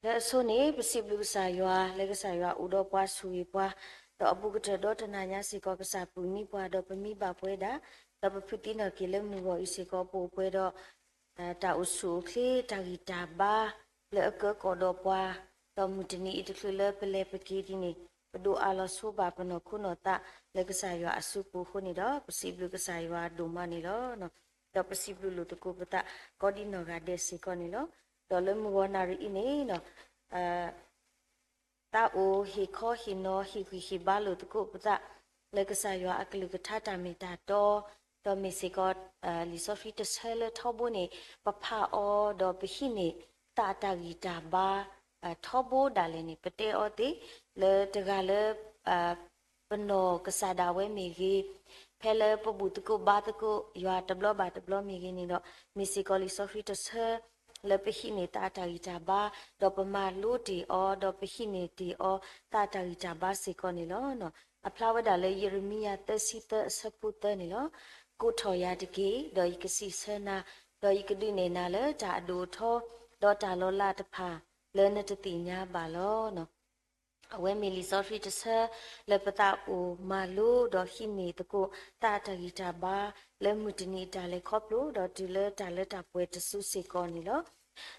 လၢအဆိန့ၣ် ပစံးဘျုးကစၢ်ယွၤ လၢကစၢ်ယွၤအိၣ်ဒီးပှၤဆိၣ်ဂ့ၤပှၤ, ဒီးအဘူးကတၢၢ်ဒီတနၤညါစ့ၢ်ကီး ကစၢ်ပူၤနံၤပှၤ ဒီးပမံဘၣ်ပဝဲဒၣ်, ဒီးပဖုးသံနီၢ်က့ၤလၢမုၢ်ဂီၤအံၤစ့ၢ်ကီး ပအိၣ်ပှဲၤဒီး တၢ်အိၣ်ဆူၣ်အိၣ်ချ့ တၢ်ဂံၢ်တၢ်ဘါ လၢအကၢကီၢ်ဒီးပှၤ, ဒီးမုၢ်တနံၤအံၤတချုးလၢပလဲၤပက့ၤဒ်န့ၣ် ပဒိးအးလီၤဆိဘၣ်ပနီၢ်ခိနီၢ်သး လၢကစၢ်ယွၤအစုပူၤအဃိန့ၣ်ဒီး ပစံးဘျုးကစၢ်ယွၤဒိၣ်မးန့ၣ်လီၤ. ဒီးပစံးဘျုးလိာ်သကိးပသး ကိးဒံနီၢ်ဂၤဒဲးစ့ၢ်ကီးန့ၣ်လီၤ. ဒီးလၢမုၢ်ဂီၤနၣ်ရံၣ်အံၤန့ၣ် သးအိၣ်ဟ့ၣ်ခီဟ့ၣ်နီၤ ဟ့ၣ်ဂံၢ်ဟ့ၣ်ဘါလိာ်သကိးပသး လၢကစၢ်ယွၤအကလုၢ်ကထါတၢ်မ့ၢ်တၢ်တီ, ဒီးမ့ၢ်စ့ၢ်ကီး လံာ်စီဆှံတဆၢလၢထီဘိန့ၣ် ပဖးအီၤ ဒီးပဟံးန့ၢ်သးအတၢ်ဂံၢ်တၢ်ဘါ ထီဘိဒၣ်လဲာ်န့ၣ် ပတဲအီၤသ့ လၢတဂၤလၢ ပနီၢ်ကစၢ်ဒၣ်ဝဲမ့ၢ်ဂ့ၤ, ဖဲလၢပဘူၣ်သကိးဘါသကိးယွၤတဘျီဘၣ်တဘျီမ့ၢ်ဂ့ၤန့ၣ်ဒီး မ့ၢ်စ့ၢ်ကီးလံာ်စီဆှံတဆၢ လၢပဟံးန့ၢ်သးအတၢ်ဂံၢ်တၢ်ဘါ, ဒီးပမၤလိတ့ၢ်အီၤ ဒီးပဟံးန့ၢ်တ့ၢ်အီၤ သးအတၢ်ဂံၢ်တၢ်ဘါစ့ၢ်ကီးန့ၣ်လီၤ. အဖျါဝဲဒၣ်လၢယရမံယၤသၢဆံသၢအဆၢဖိသၢန့ၣ်လီၤ. ကိးထီၣ်ယၤတက့ၢ်, ဒီးယကစံးဆၢနၤ, ဒီးယကဒုးနဲၣ်နၤလၢတၢ်အဒိၣ်အထီ, ဒီးတၢ်လီၤလးတဖၣ် လၢနတသ့ၣ်ညါဘၣ်လီၤ. အဝဲမ့ၢ်လံာ်စီဆှံတဆၢ လၢပသးအိၣ်မၤလိဒီးဟံးန့ၢ်သကိး သးအတၢ်ဂံၢ်တၢ်ဘါ လၢမုၢ်တနံၤအတၢ်လဲၤခီဖျိ ဒီးတုၤလၢတၢ်လၢတၢ်ပှဲၤတစုစ့ၢ်ကီးန့ၣ်လီၤ.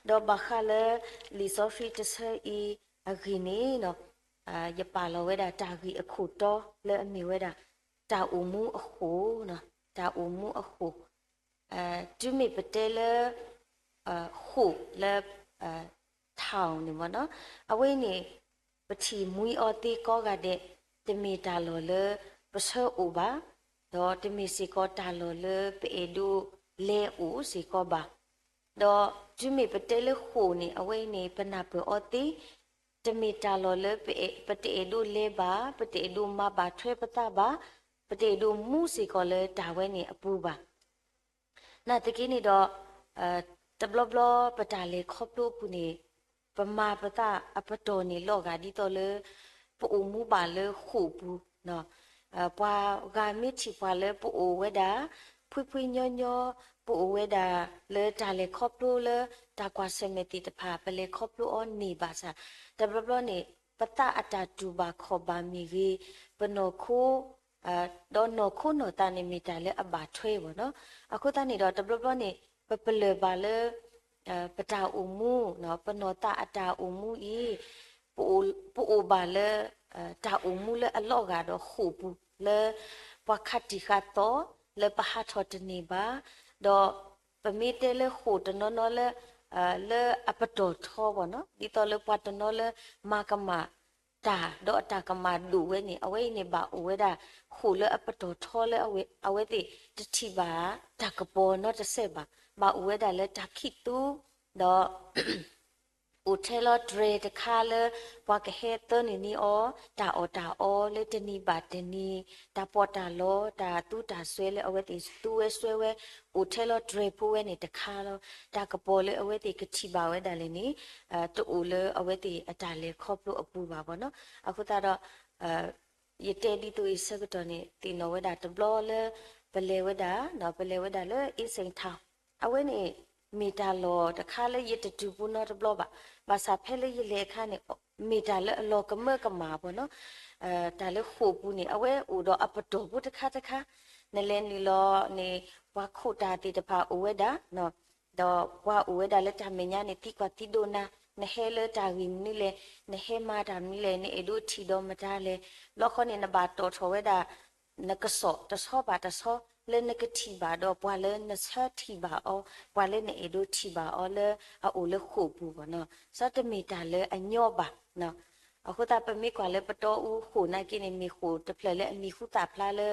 ဒီးဘၣ်ဃးလၢ လံာ်စီဆှံတဆၢအံၤအဂ့ၢ်န့ၣ် ယပာ်လီၤဝဲဒၣ်တၢ်ဂ့ၢ်အခိၣ်တီ လၢအမ့ၢ်ဝဲဒၣ် တၢ်အိၣ်မူအဃိၣ်, တၢ်အိၣ်မူအဃိၣ် တုၤမ့ၢ်ပတဲလၢ ဃိၣ်လၢ ထၣ်န့ၣ်မ့ၢ်နီၤ, အဝဲအံၤန့ၣ် ပထံၣ်မှံအီၤသ့ကိးဂၤဒဲး, တမ့ၢ်တၢ်လီၢ်လၢပဆၢအိၣ်ဘၣ်, ဒီးတမ့ၢ်စ့ၢ်ကီးတၢ်လီၢ်လၢပအဲၣ်ဒိးလဲၤအိၣ်စ့ၢ်ကီးဘၣ်. ဒီးတုၤမ့ၢ်ပတဲလၢဃိၣ်န့ၣ် အဝဲအံၤန့ၣ် ပနၢ်ပၢၢ်အီၤသ့, တမ့ၢ်တၢ်လီၢ်လၢပအဲၣ်, ပတအဲၣ်ဒိးလဲၤဘၣ်, ပတအဲၣ်ဒိးမၤဘၣ်ထွဲပသးဘၣ်, ပတအဲၣ်ဒိးမူစ့ၢ်ကီးလၢတၢ်ဝဲန့ၣ်အပူၤဘၣ်. နာ်သက့န့ၣ်ဒီး တဘျီဘျီပတၢ်လဲၤခီဖျိအပူၤန့ၣ် ပမၤပသးအပတီၢ်န့ၣ်လီၤဂာ်ဒ်သိးလၢ ပအိၣ်မူဘၣ်လၢဃိာ်ပူၤ, ပှၤဂၤမ့ၢ်ထံၣ်ပှၤလၢပအိၣ်ဝဲဒၣ် ဖှံဖှံညီညီ, ပအိၣ်ဝဲဒၣ်လၢတၢ်လဲၤခီဖျိလၢတၢ်ကွၢ်ဆၢၣ်မဲာ်သ့ၣ်တဖၣ် ပလဲၤခီဖျိအီၤန့ၢ်ဘၣ်ဆၣ်, တဘျီဘျီန့ၣ် ပသးအတၢ်တူၢ်ဘၣ်ခီၣ်ဘၣ်မ့ၢ်ဂ့ၤ, ပနီၢ်ခိ ဒီးနီၢ်ခိနီၢ်သးန့ၣ်မ့ၢ်တၢ်လၢအဘၣ်ထွဲဘၣ်နီၤ. အဃိသတးန့ၣ်ဒီး တဘျီဘျီန့ၣ် ပပလၢၢ်ဘၣ်လၢ ပတၢ်အိၣ်မူ, ပနီၢ်သးအတၢ်အိၣ်မူအံၤ, ပအိၣ်ဘၣ်လၢ တၢ်အိၣ်မူလၢအလီၤဂာ်ဒီးဃိာ်ပူၤ လၢပှၤခးတံၢ်ဃာ်သီ လၢပဟးထီၣ်တန့ၢ်ဘၣ်, ဒီးပမ့ၢ်တဲလၢဃိာ်တနီၤနီၤလၢ လၢအပတီၢ်ထီဘၣ်နီၤ, ဒ်သိးလၢပှၤတနီၤလၢမၤကမၣ်တၢ် ဒီးအတၢ်ကမၣ်ဒိၣ်ဝဲန့ၣ် အဝဲအံၤန့ၣ်ဘၣ်အိၣ်ဝဲဒၣ် ဃိာ်လၢအပတီၢ်ထီလၢအဝဲသ့ၣ်တထံၣ်ဘၣ် တၢ်ကပီၤနီတစဲးဘၣ်, ဘၣ်အိၣ်ဝဲဒၣ်လၢတၢ်ခံးသူ, ဒီး အိၣ်ထဲလီၤတြဲၤတခါလၢ ပှၤကဟဲသၢနုာ်န့ၢ်အီၤ တၢ်အီၣ်တၢ်အီလၢတနံၤဘၣ်တနံၤ, တၢ်ပီးတၢ်လီ, တၢ်သူတၢ်စွဲလၢအဝဲသ့ၣ်သူဝဲစွဲဝဲ, အိၣ်ထဲလီၤတြဲၤဖိဝဲန့ၣ်တခါလီၤ. တၢ်ကပီၤလၢအဝဲသ့ၣ်ကထံၣ်ဘၣ်ဝဲဒၣ်လဲာ်န့ၣ် တအိၣ်လၢအဝဲသ့ၣ်အတၢ်လဲၤခီဖျိအပူၤဘၣ်ဘၣ်နီၤ. အဃိသတးဒီး ယတဲဒ်သိးအံၤဆၢကတီၢ်န့ၣ် သ့ၣ်နီၣ်ဝဲဒၣ်တဘျီလၢ ပလဲၤဝဲဒၣ်, ပလဲၤဝဲဒၣ်လၢ East Town, အဝဲန့ၣ် မ့ၢ်တၢ်လီၢ်တခါလၢယတတုၤပူၤနီတဘျီဘၣ်. ဘၣ်ဆၣ်ဖဲလၢယလဲၤအခါန့ၣ် မ့ၢ်တၢ်လၢအလီၤကမၢကမၣ်ဘၣ်နီၤ. တၢ်လၢဃိာ်ပူၤန့ၣ် အဝဲအိၣ်ဒီးအပတီၢ်ဖိတခါတခါ, နလဲၤနုာ်လီၤန့ၣ် ပှၤခိၣ်တၢ်သ့ၣ်တဖၣ်အိၣ်ဝဲဒၣ် ဒီးပှၤအိၣ်ဝဲဒၣ်လၢတၢ်မဲာ်ညါန့ၣ် သံကွၢ်သံဒိးနၤ, နဟဲလၢတၢ်ဂ့ၢ်မနုၤလဲၣ်, နဟဲမၤတၢ်မနုၤလဲၣ်, နအဲၣ်ဒိးထံၣ်ဒီးမတၤလဲၣ်, ဘျီဃီန့ၣ် နဘၣ်တီၣ်ထီၣ်ဝဲဒၣ် နကစီၣ်တဆီဘၣ်တဆီ လၢနကထံၣ်ဘၣ်ဒီးပှၤလၢနဆၢထံၣ်ဘၣ်အီၤ, ပှၤလၢနအဲၣ်ဒိးထံၣ်ဘၣ်အီၤလၢအအိၣ်လၢဃိာ်ပူၤဘၣ်နီၤ. စီၤတမ့ၢ်တၢ်လၢအညီဘၣ်. အဃိသတးပမ့ၢ်ကွၢ်လၢပတီၢ်အူဃိာ်နာ်က့န့ၣ် မ့ၢ်ဃိာ်တဖျၢၣ်လၢအမံၤဟူသၣ်ဖျါလၢ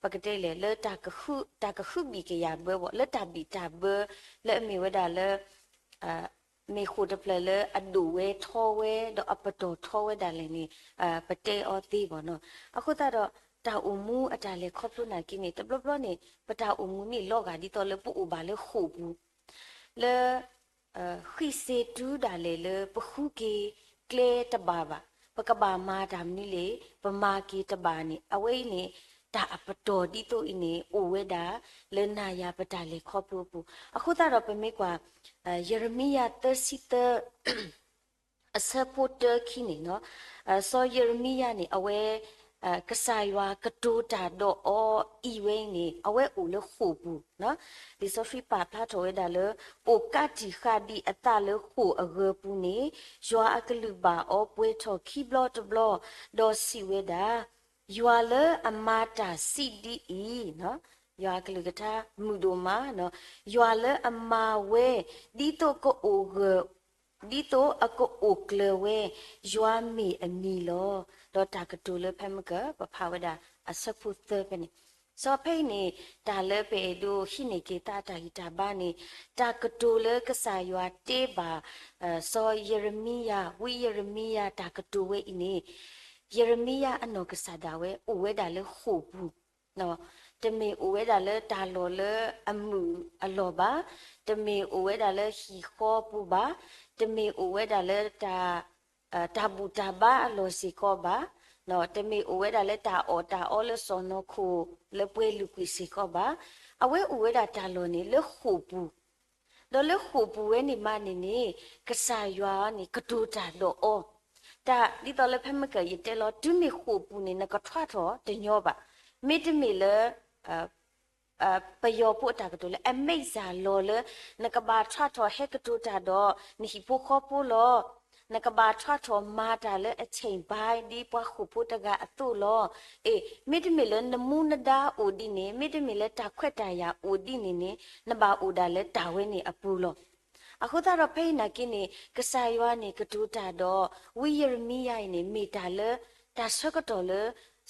ပကတဲလဲၣ် လၢတၢ်ကဟု, တၢ်ကဟုဘံၣ်ကယာ်ဘၢဘၣ်, လၢတၢ်ဘံၣ်တၢ်ဘၢ လၢအမ့ၢ်ဝဲဒၣ်လၢ မ့ၢ်ဃိာ်တဖျၢၣ်လၢအဒိၣ်ဝဲထီဝဲ ဒီးအပတီၢ်ထီဝဲဒၣ်လဲာ်န့ၣ် ပတဲအီၤသ့ဘၣ်နီၤ. အဃိသတးဒီး တၢ်အိၣ်မူအတၢ်လဲၤခီဖျိနာ်က့န့ၣ် တဘျီဘျီန့ၣ် ပတၢ်အိၣ်မူန့ၣ်လီၤဂာ်ဒ်သိးလၢပအိၣ်ဘၣ်လၢဃိာ်ပူၤ လၢ ဃံးစ့တုၤဒၣ်လဲာ်လၢပဃုက့ၤကျဲတဘၣ်ဘၣ်, ပကဘၣ်မၤတၢ်မနုၤလဲၣ်, ပမၤက့ၤတဘၣ်န့ၣ် အဝဲအံၤန့ၣ် တၢ်အပတီၢ်ဒ်သိးအံၤန့ၣ် အိၣ်ဝဲဒၣ်လၢနၤယၤပတၢ်လဲၤခီဖျိအပူၤ. အဃိသတးဒီးပမ့ၢ်ကွၢ် ယရမံယၤသၢဆံသၢ အဆၢဖိတၢခံန့ၣ်, စီၤယံးရမံယၤန့ၣ် အဝဲ ကစၢ်ယွၤကတိၤတၢ်ဒီးအီၤအံၤဝဲအံၤန့ၣ် အဝဲအိၣ်လၢဃိာ်ပူၤ, လံာ်စီဆှံပာ်ဖျါထီၣ်ဝဲဒၣ်လၢ အိၣ်ကးတံာ်ဃာ်ဒံးအသးလၢဃိာ်အဂၢၤပူၤန့ၣ်, ယွၤအကလုၢ်ဘၣ်အီၤပှဲၤထီၣ်ခံဘျီတဘျီ, ဒီးစံးဝဲဒၣ်, ယွၤလၢအမၤတၢ်စံးဒ်အံၤ, ယွၤအကလုၢ်ကထါမုာ်ဒိၣ်မး, ယွၤလၢအမၤဝဲ ဒ်သိးကအိၣ်ဂၢၢ် ဒ်သိးအကအိၣ်ကျၢၤဝဲ, ယွၤမ့ၢ်အမံၤလီၤ. ဒီးတၢ်ကတိၤလၢဖဲမုၢ်က ပဖးဝဲဒၣ်အဆၢဖိသၢဖဲန့ၣ်, စီၤဖဲအံၤန့ၣ် တၢ်လၢပအဲၣ်ဒိးဟံးန့ၢ်က့ၤသးတၢ်ဂံၢ်တၢ်ဘါန့ၣ်, တၢ်ကတိၤလၢကစၢ်ယွၤတဲဘၣ် စီၤယံးရမံယၤ, ဝံယံးရမံယၤတၢ်ကတိၤဝဲအံၤန့ၣ်, ယံးရမံယၤအနီၢ်ကစၢ်ဒၣ်ဝဲ အိၣ်ဝဲဒၣ်လၢဃိာ်ပူၤ တမ့ၢ်အိၣ်ဝဲဒၣ်လၢတၢ်လီၢ်လၢအမုာ်အလီၢ်ဘၣ်, တမ့ၢ်အိၣ်ဝဲဒၣ်လၢဟံၣ်ဃီပူၤဘၣ်, တမ့ၢ်အိၣ်ဝဲဒၣ်လၢ တၢ်ဘူၣ်တၢ်ဘါအလီၢ်စ့ၢ်ကီးဘၣ်, တမ့ၢ်အိၣ်ဝဲဒၣ်လၢတၢ်အီၣ်တၢ်အီလၢစီၢ်နီၤခိၣ်လၢပှဲၤလုာ်ကွံာ်စ့ၢ်ကီးဘၣ်. အဝဲအိၣ်ဝဲဒၣ်တၢ်လီၢ်န့ၣ်လၢဃိာ်ပူၤ ဒီးလၢဃိာ်ပူၤဝဲန့ၣ်မးန့ၣ်န့ၣ် ကစၢ်ယွၤန့ၣ် ကတိၤတၢ်ဒီးအီၤ, တၢ်ဒ်သိးလၢဖဲမုၢ်ကယတဲလီၤ တုၤမ့ၢ်ဃိာ်ပူၤန့ၣ် နကထွါထီၣ်တညီဘၣ်. မ့တမ့ၢ်လၢ ပယီၤဖိအတၢ်ကတိၤလၢ အမဲၣ်စၢ်လီၤလၢ နကဘၣ်ထွါထီၣ်ဟဲကတိၤတၢ်ဒီးနဟံၣ်ဖိဃီဖိလီၤ. နကဘၣ်ထွါထီၣ်မၤတၢ်လၢအဆ့ၣ်ဘါဒ်ပှၤဃိာ်ဖိတဂၤအသိးလီၤ. အ့ မ့တမ့ၢ်လၢနမူနဒါအိၣ်ဒ်န့ၣ်, မ့တမ့ၢ်လၢတၢ်ခွဲးတၢ်ယာ်အိၣ်ဒ်န့ၣ်န့ၣ် နဘၣ်အိၣ်ဒၣ်လၢတၢ်ဝဲန့ၣ်အပူၤလီၤ. အဃိသတးဒီးဖဲအံၤနာ်က့န့ၣ် ကစၢ်ယွၤန့ၣ် ကတိၤတၢ်ဒီး ဝံယံးရမံယၤအံၤန့ၣ် မ့ၢ်တၢ်လၢ တၢ်ဆၢကတီၢ်လၢ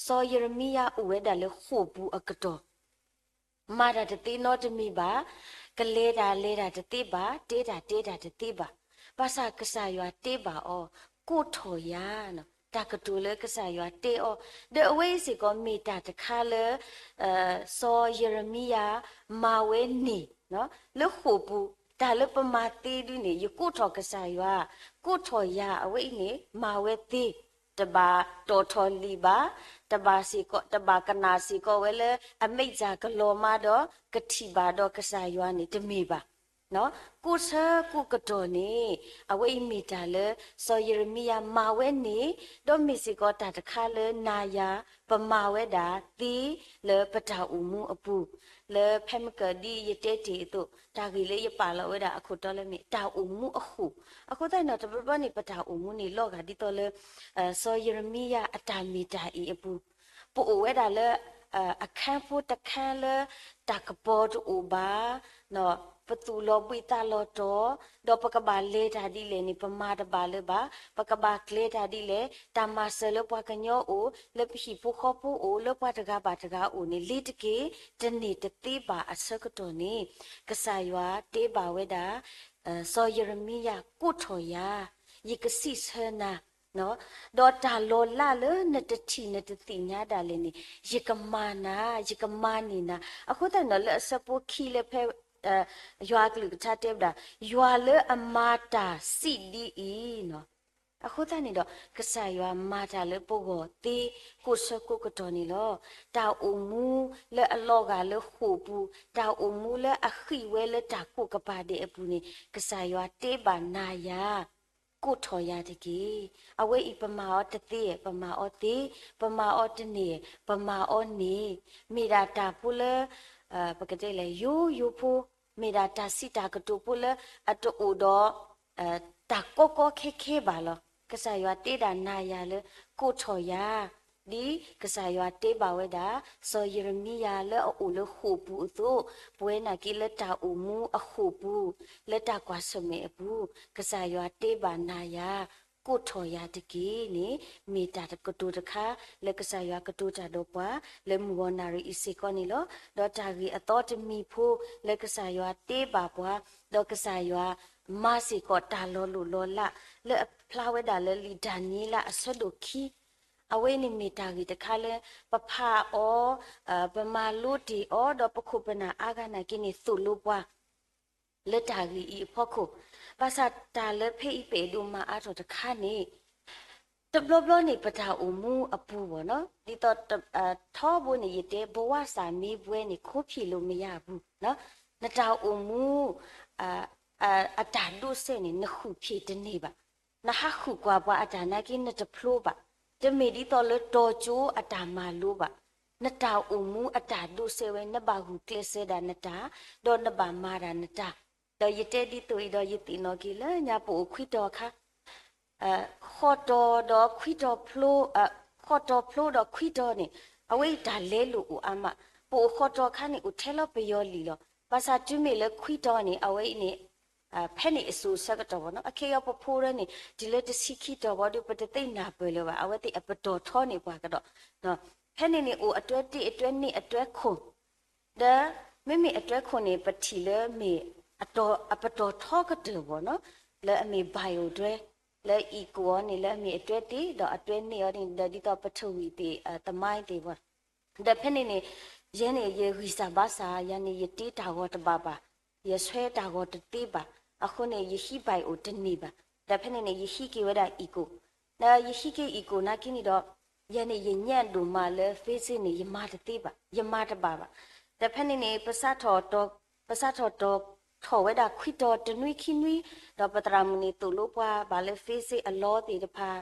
စီၤယံးရမံယၤအိၣ်ဝဲဒၣ်လၢဃိာ်ပူၤအကတီၢ် မၤတၢ်တသ့နီတမံၤဘၣ်, ကလဲၤတၢ်လဲၤတၢ်တသ့ဘၣ်, တဲတၢ်တဲတၢ်တသ့ဘၣ်. ဘၣ်ဆၣ်ကစၢ်ယွၤတဲဘၣ်အီၤ, ကိးထီၣ်ယၤ, တၢ်ကတိၤလၢကစၢ်ယွၤတဲအီၤ, ဒီးအဝဲအံၤစ့ၢ်ကီးမ့ၢ်တၢ်တခါလၢ စီၤယံးရမံယၤ မၤဝဲန့ၢ်, လၢဃိာ်ပူၤ, တၢ်လၢပမၤသ့ဒ်န့ၣ် ယကိးထီၣ်ကစၢ်ယွၤ, ကိးထီၣ်ယၤ အဝဲအံၤန့ၣ် မၤဝဲသ့, တဘၣ်တီၣ်ထီၣ်လံာ်ဘၣ်, တဘၣ်စ့ၢ်ကီး, တဘၣ်ကနၣ်စ့ၢ်ကီးဝဲလၢ အမဲၣ်စၢ်ကလီၤမါဒီး ကထံၣ်ဘၣ်ဒီးကစၢ်ယွၤန့ၣ် တမ့ၢ်ဘၣ်. ကိးဆၢကိးကတီၢ်န့ၣ် အဝဲအံၤမ့ၢ်တၢ်လၢ စီၤယံးရမံယၤမၤဝဲန့ၣ်, ဒီးမ့ၢ်စ့ၢ်ကီးတၢ်တခါလၢနၤယၤ ပမၤဝဲဒၣ်သ့လၢပတၢ်အိၣ်မူအပူၤ, လၢဖဲမုၢ်ကဒ်ယတဲတ့ၢ်အသိး တၢ်ဂ့ၢ်လၢယပာ်လီၤဝဲဒၣ်အခိၣ်တီလၢမ့ၢ် တၢ်အိၣ်မူအဃိာ်, အဃိသတးန့ၣ်ဒီး တဘျီဘျီန့ၣ် ပတၢ်အိၣ်မူန့ၣ် လီၤဂာ်ဒ်သိးလၢ စီၤယံးရမံယၤအတၢ်မ့ၢ်တၢ်အံၤအပူၤ, ပအိၣ်ဝဲဒၣ်လၢ အခန်းဖိတခန်းလၢ တၢ်ကပီၤတအိၣ်ဘၣ်, ပသူၣ်လီၤဘှံးသးလီၤတီၤ, ဒီးပကဘၣ်လဲၤတၢ်ဒ်လဲၣ်န့ၣ် ပမၤတဘၣ်လၢၤဘၣ်, ပကဘၣ်ကျဲၤတၢ်ဒ်လဲၣ်, တၢ်မၤစၢၤလၢပှၤကညီအိၣ်, လၢပဟံၣ်ဖိဃီဖိအိၣ်, လၢပှၤတဂၤဘၣ်တဂၤအိၣ်န့ၣ် လ့ၤတက့ၢ်, တန့ၢ်တသ့ဘၣ်အဆၢကတီၢ်န့ၣ်, ကစၢ်ယွၤတဲဘၣ်ဝဲဒၣ် စီၤယံးရမံယၤ ကိးထီၣ်ယၤ, ယကစံးဆၢနၤ, ဒီးတၢ်လီၤလးလၢနတထံၣ်နတသ့ၣ်ညါဒၣ်လဲာ်န့ၣ် ယကမၤနၤ, ယကမၤန့ၢ်နၤ. အဃိသတးန့ၣ်ဒီး လၢအဆၢဖိခံလၢဖဲ ယွၤအကလုၢ်ကထါတဲဝဲဒၣ်, ယွၤလၢအမၤတၢ်စံးဒ်အံၤ, အဃိသတးန့ၣ်ဒီး ကစၢ်ယွၤမၤတၢ်လၢပဂီၢ်သ့ ကိးဆၢကိးကတီၢ်န့ၣ်လီၤ. တၢ်အိၣ်မူလၢအလီၤဂာ်လၢဃိာ်ပူၤ, တၢ်အိၣ်မူလၢအဃံးဝဲလၢတၢ်ကိးကပၤဒဲးအပူၤန့ၣ် ကစၢ်ယွၤတဲဘၣ်နၤယၤ ကိးထီၣ်ယၤတက့ၢ်. အဝဲအံၤပမၤအီၤတသ့, ပမၤအီၤသ့, ပမၤအီၤတန့ၢ်, ပမၤအီၤန့ၢ်, မ့ၢ်ဒၣ်တၢ်ဖိလၢ ပကတဲလဲၣ် ယိယိဖိ, မ့ၢ်ဒၣ်တၢ်စံးတၢ်ကတိၤဖိလၢအတအိၣ်ဒီး တၢ်ကီကီခဲခဲဘၣ်လီၤ. ကစၢ်ယွၤတဲဒၣ်နၤယၤလၢ ကိးထီၣ်ယၤ, ဒ်ကစၢ်ယွၤတဲဘၣ်ဝဲဒၣ် စီၤယံးရမံယၤလၢအအိၣ်လၢဃိာ်ပူၤအသိး, ပဝဲနာ်က့လၢတၢ်အိၣ်မူအဃိာ်ပူၤ, လၢတၢ်ကွၢ်ဆၢၣ်မဲာ်အပူၤ, ကစၢ်ယွၤတဲဘၣ်နၤယၤ ကိးထီၣ်ယၤတက့ၢ်န့ၣ် မ့ၢ်တၢ်ကတိၤတခါလၢကစၢ်ယွၤကတိၤတၢ်ဒီးပှၤ လၢမုၢ်ဂီၤနၣ်ရံၣ်အံၤစ့ၢ်ကီးန့ၣ်လီၤ. ဒီးတၢ်ဂ့ၢ်အသီတမံၤဖိလၢကစၢ်ယွၤတဲဘၣ်ပှၤ, ဒီးကစၢ်ယွၤမၤစ့ၢ်ကီးတၢ်လီၤလိၢ်လီၤလး လၢအဖျါဝဲဒၣ်လၢလံာ်ဒၤနံးယ့လးအဆၢဒိၣ်ခံ အဝဲန့ၣ်မ့ၢ်တၢ်ဂ့ၢ်တခါလၢ ပဖးအီၤ, ပမၤလိတ့ၢ်အီၤ ဒီးပခိၣ်ပနၢ်အါဂၤနာ်က့န့ၣ် သိၣ်လိပှၤ လၢတၢ်ဂ့ၢ်အံၤအဖီခိၣ်, ဘၣ်ဆၣ်တၢ်လၢဖဲအံၤပအဲၣ်ဒိးမၤအါထီၣ်တခါန့ၣ်, တဘျီဘျီန့ၣ် ပတၢ်အိၣ်မူအပူၤဘၣ်နီၤ, ဒ်သိး ထီဘိန့ၣ် ယတဲ ဘဝစာမေးပွဲန့ၣ် ခိုးဖြေလို့မရဘူး, နတၢ်အိၣ်မူ အတၢ်ဒိးစဲးန့ၣ် နဃုဖြေတန့ၢ်ဘၣ်. နဟးဃုကွၢ်ပှၤအတၢ်နာ်က့ နတဖျိဘၣ်. တမ့ၢ်ဒ်သိးလၢတီၤကၠိအတၢ်မၤလိဘၣ်. နတၢ်အိၣ်မူအတၢ်ဒိးစဲးဝဲ နဘၣ်ဂုာ်ကျဲးစၢးဒၣ်နတၢ်, ဒီးနဘၣ်မၤဒၣ်နတၢ်. ဒီးယတဲဒ်သိးအံၤဒီး ယသ့ၣ်နီၣ်က့ၤလၢညါ ပအိၣ်ခွံတီၤအခါ ဃိးတီၤဒီးခွံတီၤဖျိ, ဃိးတီၤဖျိဒီးခွံတီၤန့ၣ် အဝဲအံၤတၢ်လဲလိာ်အိၣ်အါမး. ပအိၣ်ဃိးတီၤအခါန့ၣ် အိၣ်ထဲလီၤပယီၤလံာ်လီၤ. ဘၣ်ဆၣ်တုၤမ့ၢ်လၢခွံတီၤန့ၣ် အဝဲအံၤန့ၣ် ဖဲန့ၣ်အစိၤဆၢကတီၢ်ဘၣ်နီၤ, အခ့အံၤပဖိရၢန့ၣ် တုၤလၢတဆံခံတီၤဘၣ်ဒီး ပတသ့ၣ်နၢ်ပၢၢ်လၢၤဘၣ်, အဝဲသ့ၣ်အပတီၢ်ထီန့ၢ်ပှၤကဒီး. ဖဲန့ၣ်န့ၣ် အိၣ်အတွဲတ့ၢ် အတွဲန့ၢ် အတွဲခိၣ် ဒီးမ့မ့ၢ်အတွဲခိၣ်န့ၣ် ပထံၣ်လၢမ့ၢ်အပတီၢ်ထီကတၢၢ်ဘၣ်နီၤ, လၢအမ့ၢ် bio ဒွဲ, လၢအံၤကိၣ်အီၤန့ၣ် လၢအမ့ၢ်အတွဲတ့ၢ် ဒီးအတွဲန့ၢ်အီၤန့ၣ် ဒီးဒ်သိးပထဝီသ့ၣ် သမိုင်းသ့ၣ်ဘၣ်. ဒီးဖဲန့ၣ်န့ၣ် ယဲန့ၣ် ယဂံၢ်စၢ်ဘါစၢ် ယၤန့ၣ် ယတ့တၢ်ဂီၤတဘၣ်ဘၣ်, ယဆွဲတၢ်ဂီၤတသ့ဘၣ်, အဃိန့ၣ် ယဟံး bio တန့ၢ်ဘၣ်. ဒီးဖဲန့ၣ်န့ၣ် ယဟံးက့ၤဝဲဒၣ်အံၤကိၣ်, ဒီးယဟံးက့ၤအံၤကိၣ်နာ်က့န့ၣ်ဒီး ယဲန့ၣ် ယညံးဒိၣ်မးလၢ physics န့ၣ် ယမၤတသ့ဘၣ်, ယမၤတဘၣ်ဘၣ်. ဒီးဖဲန့ၣ်န့ၣ် ပစးထီၣ်တီၤထီၣ်ဝဲဒၣ်ခွံတီၤ တနွံခံနွံ, ဒီးပသရၣ်မုၣ်န့ၣ် သိၣ်လိပှၤဘၣ်လၢ physics အ law သ့ၣ်တဖၣ်,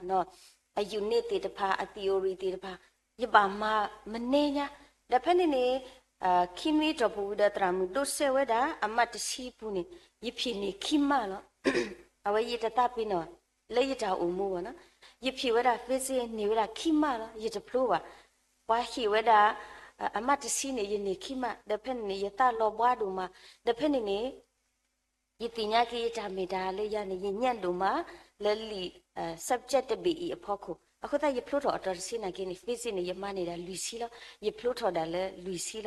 အ unit သ့ၣ်တဖၣ်, အ theory သ့ၣ်တဖၣ်, ယဘၣ်မၤမနုၤညါ. ဒီးဖဲန့ၣ်န့ၣ် ခံနွံတီၢ်ပူၤဝံၤဒီး သရၣ်မုၣ်ဒိးစဲးဝဲဒၣ် အမှတ်တဆံပူၤန့ၣ် ယဖံးန့ၢ်ခံမှတ်လီၤ. အဝဲယတသးပ့ၤနီၣ် လၢယတၢ်အိၣ်မူဘၣ်နီၤ, ယဖံးဝဲဒၣ် physics န့ၢ်ဝဲဒၣ်ခံမှတ်လီၤ, ယတဖျိဘၣ်. ပှၤဟ့ၣ်ဝဲဒၣ် အမှတ်တဆံန့ၣ် ယန့ၢ်ခံမှတ်, ဒီးဖဲန့ၣ်န့ၣ် ယသးလီၤဘှါဒိၣ်မး, ဒီးဖဲန့ၣ်န့ၣ် ယသ့ၣ်ညါက့ၤယတၢ်မ့ၢ်တၢ်လၢယၤန့ၣ် ယညံးဒိၣ်မး လၢလံာ် subject တဘ့ၣ်အံၤအဖီခိၣ်. အဃိသတး ယဖျိထီၣ်အတီၤတဆံနာ်က့န့ၣ် physics န့ၣ် ယမၤန့ၢ်ဒၣ်လွံၢ်ဆံလီၤ. ယဖျိထီၣ်ဒၣ်လၢလွံၢ်ဆံ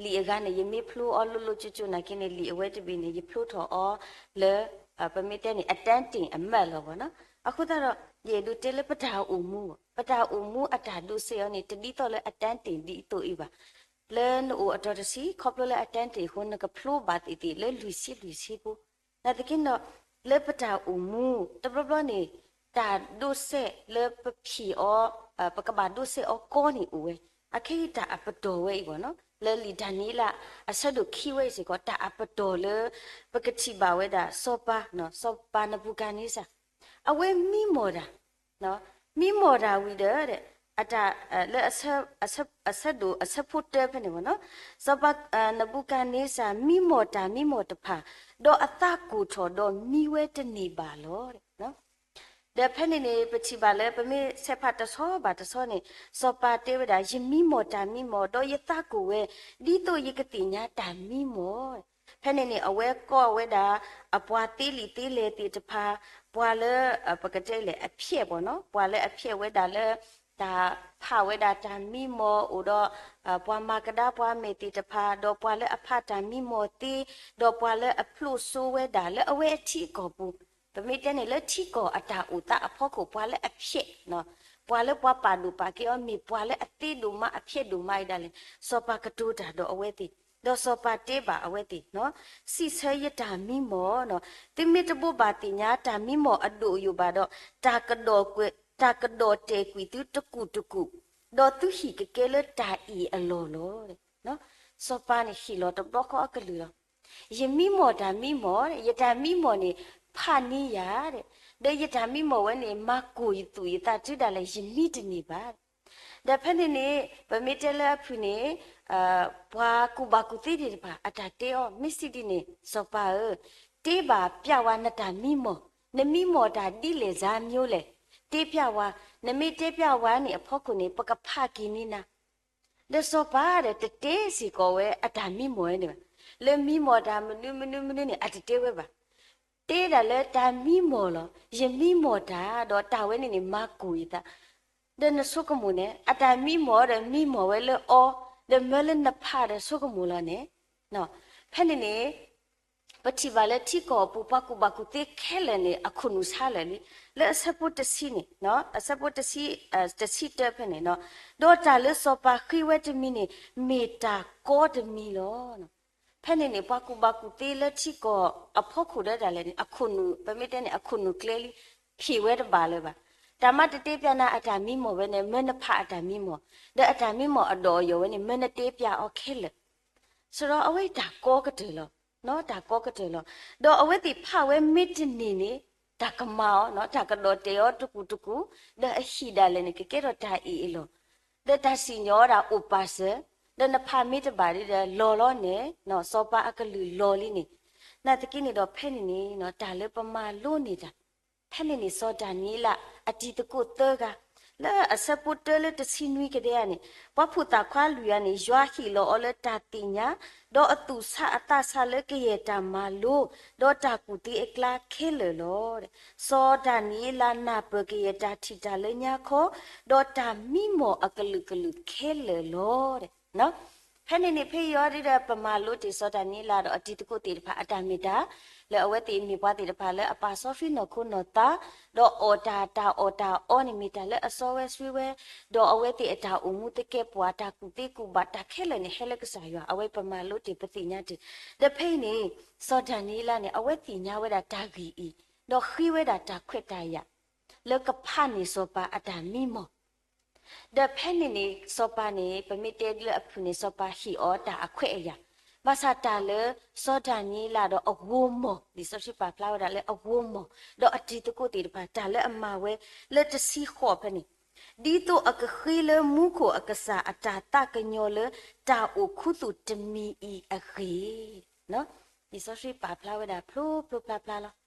လီၤ. လံာ်အဂၤန့ၣ် ယမ့ၢ်ဖျိအီၤလိၤလိၤကၠိကၠိနာ်က့န့ၣ် လံာ်အဝဲတဘ့ၣ်န့ၣ် ယဖျိထီၣ်အီၤလၢ ပမ့ၢ်တဲန့ၣ် အတန်းတင် အမှတ်လီၤဘၣ်နီၤ. အဃိသတးဒီး ယအဲၣ်ဒိးတဲလၢပတၢ်အိၣ်မူ, ပတၢ်အိၣ်မူအတၢ်ဒိးစဲးအီၤန့ၣ် တဒ်သိးလၢအတန်းတင် ဒ်အသိးအံၤဘၣ်. လၢနအိၣ်အတီၤတဆံ ခီဖျိလၢအတန်းတင်အဃိ နကဖျိဘၣ်သ့ၣ်သ့ၣ်လၢလွံၢ်ဆံလွံၢ်ဆံဖိ. နာ်သက့ဒီး လၢပတၢ်အိၣ်မူ တဘျီဘျီန့ၣ် တၢ်ဒိးစဲးလၢပဖံးအီၤ ပကဘၣ်ဒိးစဲးအီၤကီန့ၣ်အိၣ်ဝဲ. အခဲအံၤတၢ်အပတီၢ်ဝဲအံၤဘၣ်နီၤ, လၢလံာ်ဒၤနံးယ့လး အဆၢဒိၣ်ခံဝဲအံၤစ့ၢ်ကီး တၢ်အပတီၢ်လၢ ပကထံၣ်ဘၣ်ဝဲဒၣ် စီၤပၤ, စီၤပၤနဘူၤကၤန့စၢ် အဝဲမံမီၢ်တၢ်, မံမီၢ်တၢ်ဝံၤဒီး အတၢ် လၢ အဆၢဒိၣ်အဆၢဖိတၢဖဲန့ၣ်ဘၣ်နီၤ, စီၤပၤ နဘူၤကၤန့စၢ် မံမီၢ်တၢ်မံမီၢ်တဖၣ်, ဒီးအသးကိၢ်ထီၣ်ဒီးမံဝဲတန့ၢ်ဘၣ်လီၤ. ဒီးဖဲန့ၣ်န့ၣ် ပထံၣ်ဘၣ်လၢပမ့ၢ်ဆဲးဖးတဆီဘၣ်တဆီန့ၣ် စီၤပၤတဲဝဲဒၣ် ယမံမီၢ်တၢ်မံမီၢ် ဒီးယသးကိၢ်ဝဲ ဒ်သိးယကသ့ၣ်ညါတၢ်မံမီၢ်. ဖဲန့ၣ်န့ၣ် အဝဲကိးဝဲဒၣ် အပှၤသ့လံာ်သ့လဲၢ်သ့ၣ်တဖၣ်, ပှၤလၢ ပကတဲလဲၣ် အဖျဲးဘၣ်နီၤ, ပှၤလၢအဖျဲးဝဲဒၣ်လၢ တၢ်ဖးဝဲဒၣ်တၢ်မံမီၢ်အိၣ်ဒီး ပှၤမၤကဒါပှၤမဲာ်သ့ၣ်တဖၣ်, ဒီးပှၤလၢအဖးတၢ်မံမီၢ်သ့, ဒီးပှၤလၢအဖျိၣ်စိဝဲဒၣ်လၢအဝဲအထံအကီၢ်ပူၤ, ပမ့ၢ်တဲန့ၣ်လၢထံကီၢ်အတၢ်အိၣ်သးအဖီခိၣ် ပှၤလၢအဖျဲး, ပှၤလၢပှၤပာ်ဒိၣ်ပာ်ကဲအီၤ မ့ၢ်ပှၤလၢအသ့ဒိၣ်မးအဖျဲးဒိၣ်မးအံၤဒၣ်လဲာ်, စီၤပၤကတိၤတၢ်ဒီးအဝဲသ့ၣ်, ဒီးစီၤပၤတဲဘၣ်အဝဲသ့ၣ်, စံးဆၢယတၢ်မံမီၢ်, သုမ့ၢ်တဘိးဘၣ်သ့ၣ်ညါတၢ်မံမီၢ်အဒိၣ်အယိာ်ဘၣ်ဒီး တၢ်ကဒီၣ်တဲာ်ကွံာ်သုတကူာ်တကူာ်, ဒီးသုဟံၣ်ကကဲလၢတၢ်အ့ၣ်အလီၢ်လီၤ. စီၤပၤန့ၣ်ဟ့ၣ်လီၤတဘျီဃီအကလုၢ်လီၤ. ယမံမီၢ်တၢ်မံမီၢ်, ယတၢ်မံမီၢ်န့ၣ် ဖးန့ၢ်ယၤ, ဒီးယတၢ်မံမီၢ်ဝဲန့ၣ် မၤကိၢ်ယသူၣ်ယသးတုၤဒၣ်လဲာ် ယမံတန့ၢ်ဘၣ်. ဒီးဖဲန့ၣ်န့ၣ် ပမ့ၢ်တဲလၢအဖုၣ်န့ၣ် ပှၤကူၣ်ဘၣ်ကူၣ်သ့သ့ၣ်တဖၣ် အတၢ်တဲအီၤ မ့ၢ်စံးဒ်န့ၣ် စီၤပၤဧၢ, တဲဘၣ်ပျးဝဲနတၢ်မံမီၢ်, နမံမီၢ်တၢ်ဒ်လဲၣ်စါမၠိလဲၣ်, တဲပျးဝဲ, နမ့ၢ်တဲပျးဝဲန့ၣ်အဖီခိၣ်န့ၣ် ပကဖးက့ၤန့ၢ်နၤ. ဒီးစီၤပၤဒီးတတဲစ့ၢ်ကီးဝဲအတၢ်မံမီၢ်ဝဲန့ၣ်ဘၣ်, လၢမံမီၢ်တၢ်မနုၤမနုၤမနုၤန့ၣ် အတတဲဝဲဘၣ်. တဲဒၣ်လၢတၢ်မံမီၢ်လီၤ, ယမံမီၢ်တၢ် ဒီးတၢ်ဝဲန့ၣ်န့ၣ် မၤကိၢ်ယသး ဒီးနဆိကမိၣ်န့ၣ် အတၢ်မံမီၢ်ဒီးမံမီၢ်ဝဲလၢအီၤ, ဒီးမၢလၢနဖးဒီးဆိကမိၣ်လီၤန့ၣ်, ဖဲန့ၣ်န့ၣ် ပထံၣ်ဘၣ်လၢထံကီၢ်အပူၤ ပှၤကူၣ်ဘၣ်ကူၣ်သ့ခဲလၢာ်န့ၣ် အခိၣ်နူာ်ဆါလၢာ်လံ, လၢအဆၢဖိတဆံန့ၣ်, အဆၢဖိတဆံ, တဆံတၢဖဲန့ၣ်, ဒီးတၢ်လၢစီၤပၤဃ့ဝဲတမံၤန့ၣ် မ့ၢ်တၢ်ကီတမံၤလီၤ. ဖဲန့ၣ်န့ၣ် ပှၤကူၣ်ဘၣ်ကူၣ်သ့လၢထံကီၢ်အဖီခိၣ်ဒၣ်လဲာ်န့ၣ် အခိၣ်နူာ်, ပမ့ၢ်တဲန့ၣ် အခိၣ်နူာ်ကျဲလံ, ဖံးဝဲတဘၣ်လၢၤဘၣ်. တၢ်မၤတတဲပျးနၤအတၢ်မံမီၢ်ဝဲန့ၣ် မၢနဖးအတၢ်မံမီၢ်, ဒီးအတၢ်မံမီၢ်အဒိၣ်အယိာ်ဝဲန့ၣ် မၢနတဲပျးအီၤခဲလၢာ်. ဆိုတော့ အဝဲတၢ်ကီကတၢၢ်လီၤ, တၢ်ကီကတၢၢ်လီၤ. ဒီးအဝဲသ့ၣ်ဖးဝဲမ့ၢ်တန့ၢ်န့ၣ် တၢ်ကမၤအီၤ, တၢ်ကဒီၣ်တဲာ်အီၤတကူာ်တကူာ်, ဒီးအဟံၣ်ဒၣ်လဲာ်န့ၣ် ကကဲထီၣ်တၢ်အ့ၣ်အလီၢ်, ဒီးတၢ်စံၣ်ညီၣ်အီၤဒၣ်အိၣ်ပာ်စၢၤ, ဒီးနဖးမ့ၢ်တဘၣ်ဒီး လီၤလီၤန့ၣ်, စီၤပၤအကလုၢ်လီၤလံန့ၣ်, နာ်သက့န့ၣ်ဒီး ဖဲန့ၣ်န့ၣ် တၢ်လၢပမၤလိန့ၢ်တၢ် ဖဲန့ၣ်န့ၣ် စီၤဒၤနံးယ့လး အတံၤသကိးသၢဂၤ လၢအဆၢဖိတၢလၢတဆံနွံကဒဲဧါန့ၣ်, ပှၤဖိသၣ်ခွါလွံၢ်ဂၤန့ၣ် ယွၤဟ့ၣ်လီၤအီၤလၢတၢ်သ့ၣ်ညါ, ဒီးအသူၣ်ဆးအသးဆးလၢကယဲၢ်တၢ်မၤလိ, ဒီးတၢ်ကူၣ်သ့အကျါခဲလၢာ်လီၤ. စီၤဒၤနံးယ့လးနၢ်ပၢၢ်ကယဲၢ်တၢ်ထံၣ်တၢ်လၢညါခီ, ဒီးတၢ်မံမီၢ်အကလုာ်ကလုာ်ခဲလၢာ်လီၤ. ဖဲန့ၣ်န့ၣ် ဖဲအံၤအီၤဒ်ဒီး ပမၤလိတ့ၢ်စီၤဒၤနံးယ့လးဒီးအတံၤသကိးသ့ၣ်တဖၣ်အတၢ်မ့ၢ်တၢ်, လၢအဝဲသ့ၣ်မ့ၢ်ပှၤသ့ၣ်တဖၣ်လၢအပာ်စီဆှံနီၢ်ခိနီၢ်သး, ဒီးအီၣ်တၢ်တၢ်အီၣ်တၢ်အီန့ၣ်မ့ၢ်တၢ်လၢအစီဝဲဆှံဝဲ, ဒီးအဝဲသ့ၣ်အတၢ်အိၣ်မူသကဲာ်ပဝး တၢ်ကူၣ်သ့ကူၣ်ဘၣ် တၢ်ခဲလၢာ်န့ၣ် ဟဲလၢကစၢ်ယွၤ အဝဲပမၤလိတ့ၢ်ပသ့ၣ်ညါတ့ၢ်. ဒီးဖဲအံၤန့ၣ် စီၤဒၤနံးယ့လးန့ၣ် အဝဲသ့ၣ်ညါဝဲဒၣ်တၢ်ဂ့ၢ်အံၤ, ဒီးဃ့ဝဲဒၣ်တၢ်ခွဲးတၢ်ယာ် လၢကဖးန့ၢ်စီၤပၤအတၢ်မံမီၢ် ဒီးဖဲန့ၣ်န့ၣ် စီၤပၤန့ၣ် ပမ့ၢ်တဲလၢအဖုၣ်န့ၣ် စီၤပၤဟ့ၣ်အီၤတၢ်အခွဲးအယာ်, ဘၣ်ဆၣ်တၢ်လၢစီၤဒၤနံးယ့လးဒီးအဂိၤမီၢ်, လံာ်စီဆှံပာ်ဖျါဝဲဒၣ်လၢအဂိၤမီၢ်, ဒီးအတံၤသကိးသ့ၣ်တဖၣ် တၢ်လၢအမၤဝဲလၢတဆံဃိးဖဲန့ၣ်, ဒ်သိးအကဃ့လၢမူခိၣ်အကစၢ်အတၢ်သးကညီၤလၢတၢ်အိၣ်ခူသူၣ်တမံၤအံၤအဂ့ၢ်, လံာ်စီဆှံပာ်ဖျါဝဲဒၣ်ဖျိဖျိဖျါဖျါလီၤ.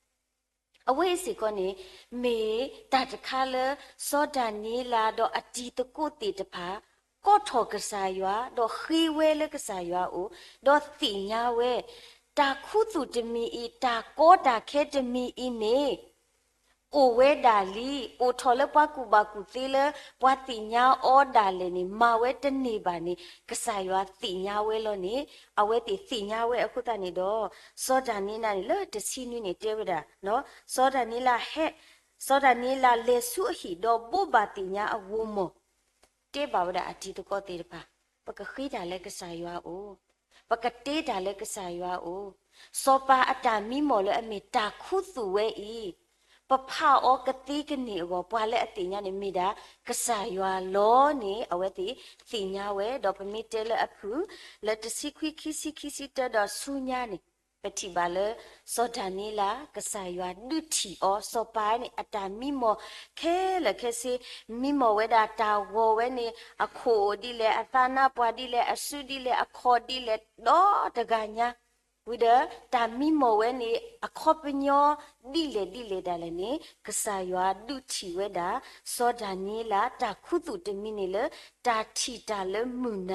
အဝဲအံၤစ့ၢ်ကီးန့ၣ် မ့ၢ်တၢ်တခါလၢ စီၤဒၤနံးယ့လးဒီးအတံၤသကိးသ့ၣ်တဖၣ် ကိးထီၣ်ကစၢ်ယွၤ ဒီးဃ့ဝဲလၢကစၢ်ယွၤအအိၣ်, ဒီးသ့ၣ်ညါဝဲ တၢ်ခူသူၣ်တမံၤအံၤ တၢ်ကီတၢ်ခဲတမံၤအံၤန့ၣ် အိၣ်ဝဲဒၣ်လံ, အိၣ်ထီၣ်လၢပှၤကူၣ်ဘၣ်ကူၣ်သ့လၢ ပှၤသ့ၣ်ညါအီၤဒၣ်လဲာ်န့ၣ် မၤဝဲတန့ၢ်ဘၣ်န့ၣ် ကစၢ်ယွၤသ့ၣ်ညါဝဲလီၤန့ၣ်, အဝဲသ့ၣ်သ့ၣ်ညါဝဲအဃိသတးန့ၣ်ဒီး စီၤဒၤနံးယ့လးန့ၣ် လၢတဆံနွံန့ၣ်တဲဝဲဒၣ်, စီၤဒၤနံးယ့လးဟဲ, စီၤဒၤနံးယ့လးလဲၤဆူအဟံၣ်ဒီးဘိးဘၣ်သ့ၣ်ညါအဂိၤမီၢ်, တဲဘၣ်ဝဲဒၣ်အတံၤသကိးသ့ၣ်တဖၣ်, ပကဃ့တၢ်လၢကစၢ်ယွၤအအိၣ်, ပကတ့တၢ်လၢကစၢ်ယွၤအအိၣ်, စီၤပၤအတၢ်မံမီၢ်လၢအမ့ၢ်တၢ်ခူသူၣ်ဝဲအံၤ, ပဖးအီၤကသ့ကန့ၢ်အဂီၢ် ပှၤလၢအသ့ၣ်ညါန့ၣ်မ့ၢ်ဒၣ် ကစၢ်ယွၤလီၤန့ၣ် အဝဲသ့ၣ်သ့ၣ်ညါဝဲ, ဒီးပမ့ၢ်တဲလၢအဖုၣ် လၢတဆံခွံ ခံဆံ ခံဆံတၢဒီးဆူညါန့ၣ် ပထံၣ်ဘၣ်လၢ စီၤဒၤနံးယ့လး ကစၢ်ယွၤဒုးထံၣ်အီၤ စီၤပၤန့ၣ် အတၢ်မံမီၢ်ခဲလၢာ်ခဲဆ့, မံမီၢ်ဝဲဒၣ်တၢ်ဂီၤဝဲန့ၣ် အခိၣ်ဒ်လဲၣ်, အသးနါပှၢ်ဒ်လဲၣ်, အစုဒ်လဲၣ်, အခီၣ်ဒ်လဲၣ်, ဒီတဂၤညါ ဝံၤဒီး တၢ်မံမီၢ်ဝဲန့ၣ် အခီပညီဒ်လဲၣ်ဒ်လဲၣ်ဒၣ်လဲာ်န့ၣ် ကစၢ်ယွၤဒုးထံၣ်ဝဲဒၣ် စီၤဒၤနံးယ့လး တၢ်ခူသူၣ်တမံၤန့ၣ်လၢ တၢ်ထံၣ်တၢ်လၢမုၢ်န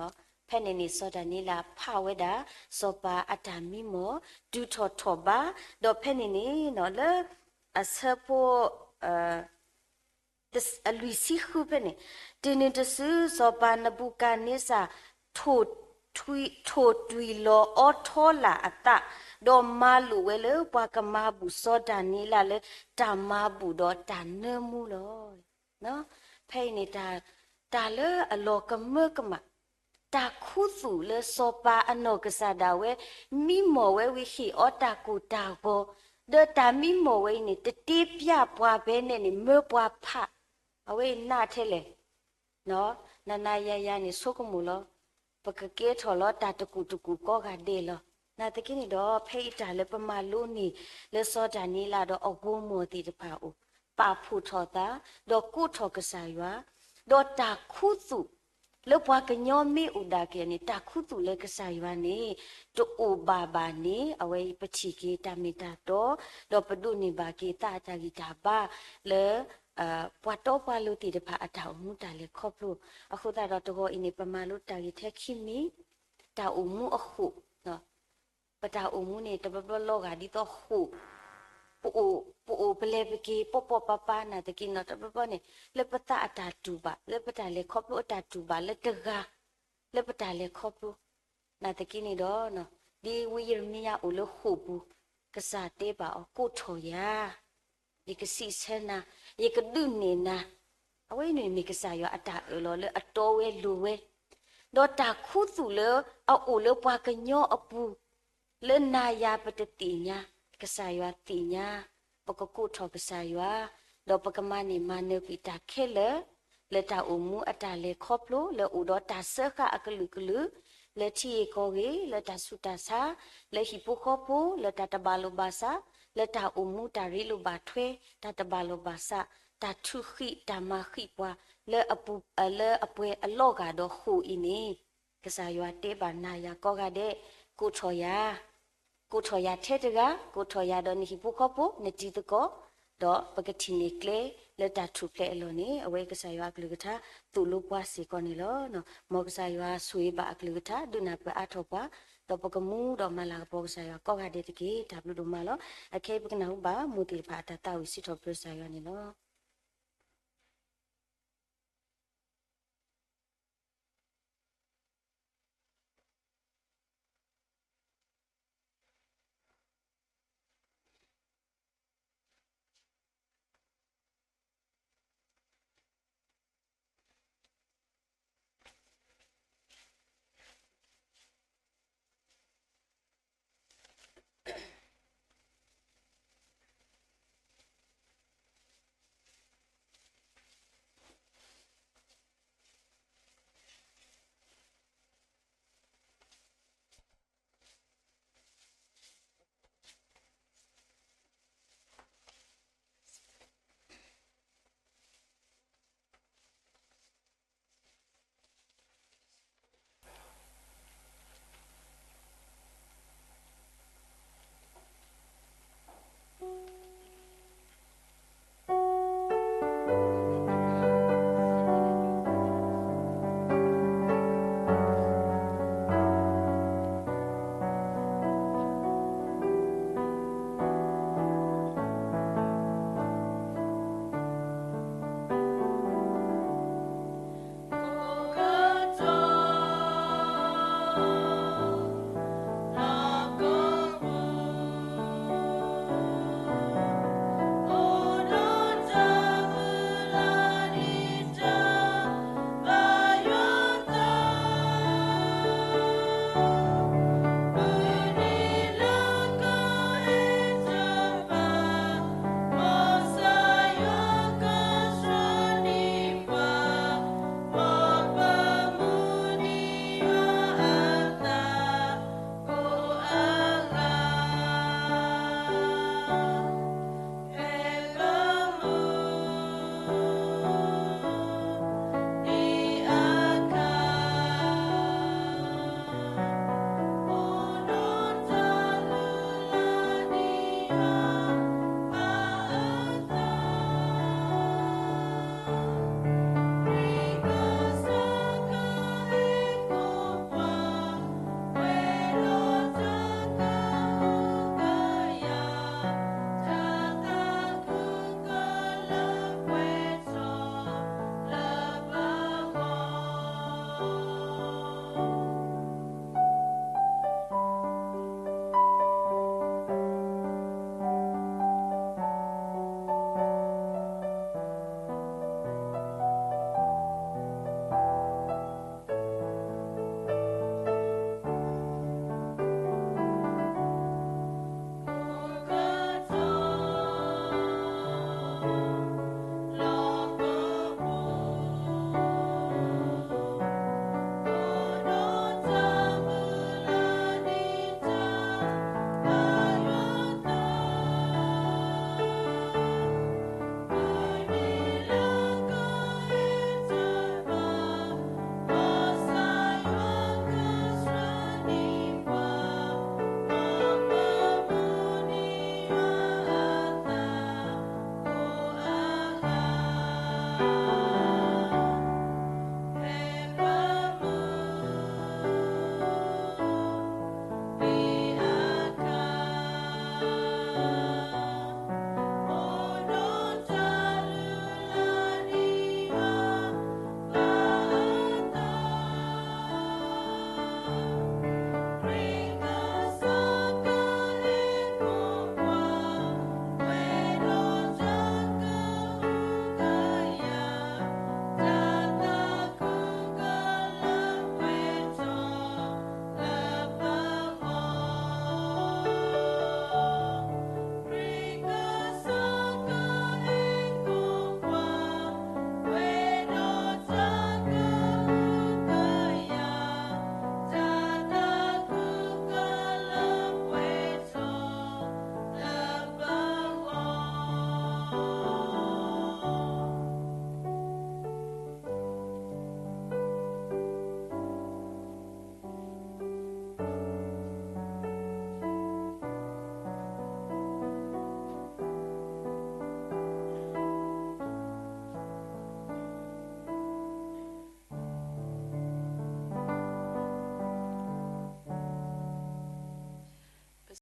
ၤ, ဖဲန့ၣ်န့ၣ် စီၤဒၤနံးယ့လးဖးဝဲဒၣ် စီၤပၤအတၢ်မံမီၢ် တုၤထီၣ်ထီၣ်ဘး, ဒီးဖဲန့ၣ်န့ၣ် လၢ အဆၢဖိ အလွံၢ်ဆံဃုဖဲန့ၣ်, တုၤနုၤတစု စီၤပၤနဘူၤခၣ်နံစၢ် ထိၣ်တွံၢ်လီၤအီထီလာ်အသး, ဒီးမၤလိာ်ဝဲလၢပှၤကမၤဘူၣ်စီၤဒၤနံးယ့လးလၢတၢ်မၤဘူၣ်ဒီးတၢ်နၢမူလီၤ. ဖဲအံၤန့ၣ် တၢ်လၢအလီၤကမၢကမၣ်, တၢ်ခူသူၣ်လၢစီၤပၤအနီၢ်ကစၢ်ဒၣ်ဝဲ မံမီၢ်ဝဲဝံၤဟ့ၣ်အီၤတၢ်ကိၢ်တၢ်ဂီၤ, ဒီးတၢ်မံမီၢ်ဝဲအံၤန့ၣ် တတ့ပျၢ်ပှၤဖဲန့ၣ်န့ၣ် မၢပှၤဖး, အဝဲအံၤနးထဲလဲၣ် နၤနၤယၤယၤန့ၣ် ဆိကမိၣ်လီၤ. ပကကဲထီၣ်လီၤတၢ်တကူၣ်တကူၣ်ကိးဂၤဒဲးလီၤ. နာ်သက့န့ၣ်ဒီး ဖဲအံၤတၢ်လၢပမၤလိန့ၢ်လၢစီၤဒၤနံးယ့လးဒီးအဂီၢ်မီၢ်သ့ၣ်တဖၣ်အအိၣ်, ပာ်ဖှိၣ်ထီၣ်သး, ဒီးကိးထီၣ်ကစၢ်ယွၤ, ဒီးတၢ်ခူသူၣ် လၢပှၤကညီမ့ၢ်အိၣ်ဒၣ်က့ၤန့ၣ် တၢ်ခူသူၣ်လၢကစၢ်ယွၤန့ၣ် တအိၣ်ဘၣ်ဘၣ်န့ၣ် အဝဲအံၤပထံၣ်က့ၤတၢ်မ့ၢ်တၢ်တီ, ဒီးပဒိးန့ၢ်ဘၣ်က့ၤသးအတၢ်ဂံၢ်တၢ်ဘါလၢ ပှၤတီပှၤလိၤသ့ၣ်တဖၣ်အတၢ်အိၣ်မူတၢ်လဲၤခီဖျိ, အဃိသတးဒီးတဂီၤအံၤန့ၣ် ပမၤလိတၢ်ဂ့ၢ်ထဲခံမံၤ, တၢ်အိၣ်မူအဃိာ်, ပတၢ်အိၣ်မူန့ၣ် တဘျီဘျီလီၤဂာ်ဒ်သိးဃိာ်, ပအိၣ်ပလဲၤပက့ၤ ပီၣ်ပီၣ်ပၤပၤ နာ်သက့န့ၣ် တဘျီဘျီန့ၣ် လၢပသးအတၢ်တူၢ်ဘၣ် လၢပတၢ်လဲၤခီဖျိအတၢ်တူၢ်ဘၣ်လၢတဂၤ လၢပတၢ်လဲၤခီဖျိ, နာ်သက့န့ၣ်ဒီး ဒ်ဝံယံးရမံယၤအိၣ်လၢဃိာ်ပူၤ, ကစၢ်တဲဘၣ်အီၤ ကိးထီၣ်ယၤ ယကစံးဆၢနၤ, ယကဒုးနဲၣ်နၤ, အဝဲန့ၣ်မ့ၢ်ကစၢ်ယွၤအတၢ်အၢၣ်လီၤလၢအတီဝဲလိၤဝဲ, ဒီးတၢ်ခူသူၣ်လၢအအိၣ်လၢပှၤကညီအပူၤ, လၢနၤယၤပတသ့ၣ်ညါ, ကစၢ်ယွၤသ့ၣ်ညါ, ပကကိးထီၣ်ကစၢ်ယွၤ, ဒီးပကမၤန့ၢ်မၤနၢၤကွံာ်တၢ်ခဲလၢာ်, လၢတၢ်အိၣ်မူအတၢ်လဲၤခီဖျိ လၢအိၣ်ဒီးတၢ်စၢဃာ်အကလုာ်ကလုာ်, လၢထံဂ့ၢ်ကီၢ်ဂ့ၢ်, လၢတၢ်ဆူးတၢ်ဆါ, လၢဟံၣ်ဖိဃီဖိ, လၢတၢ်တဘၣ်လိာ်ဘၣ်စး, လၢတၢ်အိၣ်မူ တၢ်ရ့လိာ်ဘၣ်ထွဲ, တၢ်တဘၣ်လိာ်ဘၣ်စး, တၢ်ထုးဃံး တၢ်မၤဃံးပှၤ လၢအပှဲၤအလီၢ်ဂၤဒီးဃိာ်အံၤန့ၣ်, ကစၢ်ယွၤတဲဘၣ်နၤယၤကိးဂၤဒဲး, ကိးထီၣ်ယၤ ကိးထီၣ်ယၤထဲတဂၤ, ကိးထီၣ်ယၤဒီးနဟံၣ်ဖိဃီဖိ, နတံၤသကိး, ဒီးပကထံၣ်န့ၢ်ကျဲလၢတၢ်ထူၣ်ဖျဲးအလီၢ်န့ၣ်, အဝဲကစၢ်ယွၤအကလုၢ်ကထါသိၣ်လိပှၤစ့ၢ်ကီးန့ၣ်လီၤ. မ်ကစၢ်ယွၤဆိၣ်ဂ့ၤဘၣ်အကလုၢ်ကထါ ဒုးနၢ်ပၢၢ်အါထီၣ်ပှၤ, ဒီးပကမူဒီးမၤလၤကပီၤကစၢ်ယွၤကိးဂၤဒဲးတက့ၢ်. တၢ်ဘျုးဒိၣ်မးလီၤ. အခဲအံၤပကနၢ်ဟူဘၣ် မိၢ်သ့ၣ်တဖၣ်အတၢ်သးဝံၣ်စံးထီၣ်ပတြၢၤကစၢ်ယွၤန့ၣ်လီၤ.